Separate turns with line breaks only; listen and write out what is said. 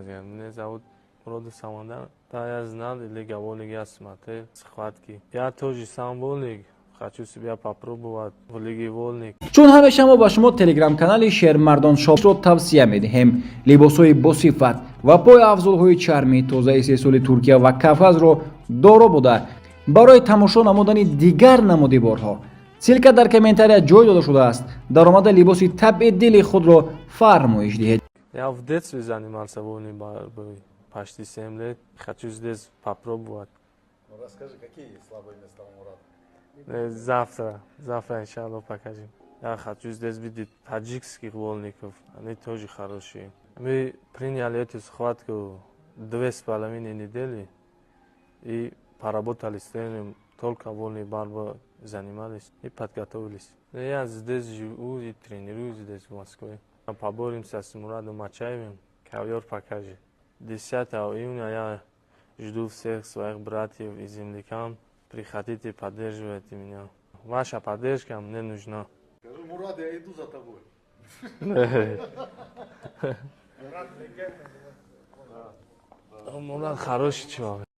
Меня зовут Мурод Самандан. Да, я знал лиговой я смотрел схватки. Я тоже сам вольник. Хочу себя попробовать в Лиге вольник.
чун ҳамеша мо ба шумо телеграм-канали Шермардон Шопро тавсия медиҳем. Либосҳои босифат ва пойафзулҳои чарми тозаи истеҳсоли Туркия ва Кавказро доро буда барои тамошо намудани дигар намудиборҳо силка дар комментария ҷой дода шудааст. Даромада либоси табъидили худро фармоиш диҳед.
Я в детстве занимался вольной борьбой. Почти 7 лет. Хочу здесь попробовать.
Расскажи, какие слабые места у Мурада?
Завтра, иншаллах, покажем. Я хочу здесь видеть таджикских вольников. Они тоже хорошие. Мы приняли эту схватку 2,5 недели и поработали с тренером. Только вольной борьбой занимались и подготовились. Я здесь живу и тренируюсь здесь, в Москве. Поборемся с Мурадом Мачаевым. Ковер покажет. 10 июня я жду всех своих братьев и землякам. Приходите, поддерживайте меня. Ваша поддержка мне нужна.
Скажи, Мурад, я иду за тобой.
Мурад хороший человек.